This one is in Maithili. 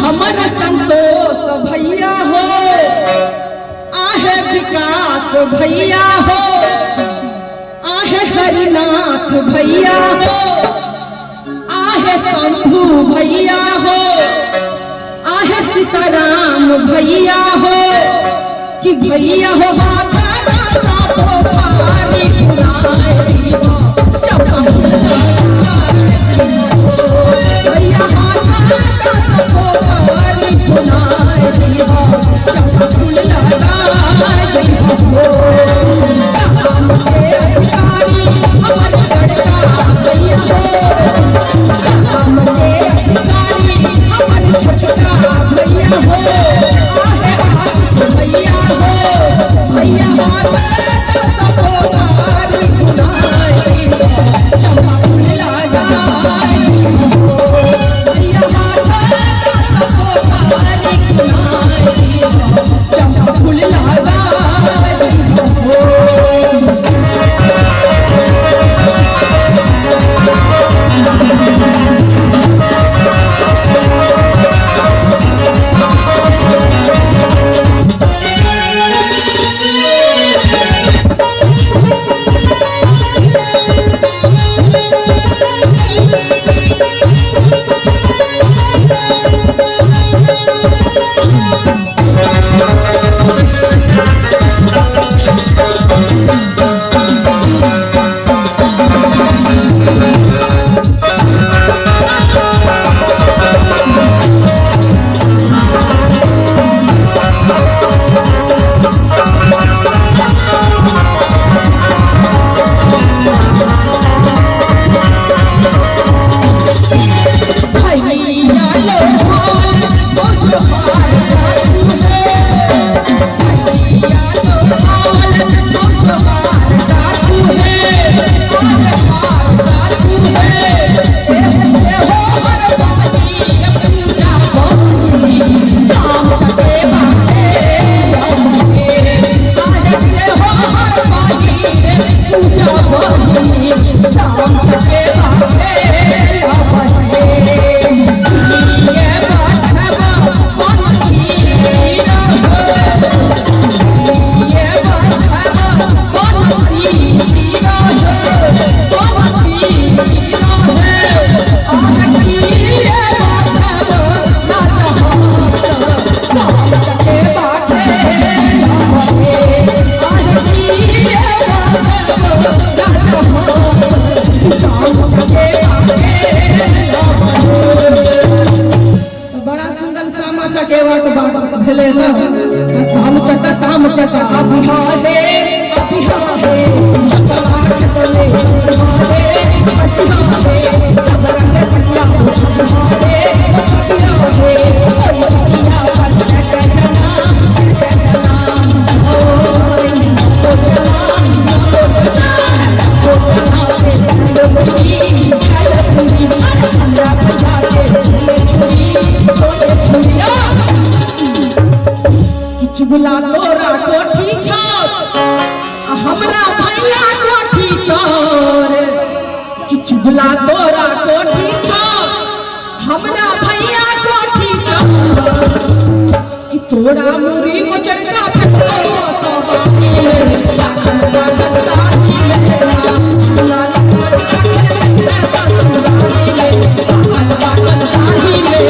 हमर संतोष भैया हो, आहे विकास भैया हो, आहे हरिनाथ भैया हो, आहे शंभू भैया हो, आहे सीताराम भैया हो, कि भैया हो माता दाता तो पारी भैया माता दाता तो पारी चंपा फूल लगाए हो। राम के अधिकारी हमर बड़का भैया हो, राम के अधिकारी हमर छोटका भैया हो, आहे आशीष भैया हो, भैया माता दाता तो पारी चंपा फूल लगाए हो। भैया माता दाता तो पारी चंपा फूल लगाए हो। भैया लोहार बहुत हार डाकू है, भैया लोहार बहुत हार डाकू है, आज हार डाकू है, से हो हर पानी पूजा बनी काम चके बाटे आज से हो हर पानी पूजा बनी काम चके बाटे। बड़ा सुंदर सामा चकेवा के बात भेलै ना। साम चका साम चका अभिहा हे अभिहा हे, चकवा के तले हे अभिहा हे, सब रंग पटिया छपिया हे छपिया हे, ओई छपिया पर जना जना ओ ओ जना ओ जना ओ जना के लोगी खाय पूरी अरे हमरा भैया के ले छुरी सोने छुरिया। कि चुगला तोरा कोठी छौ आ हमरा भैया कोठी चोर, कि चुगला तोरा कोठी छौ हमरा भैया कोठी चोर, कि तोरा मुरी मोचरका फेंकलो सबानी में बागन बागन ताही में चुगला लखन के ससुराली में बागन बागन ताही में।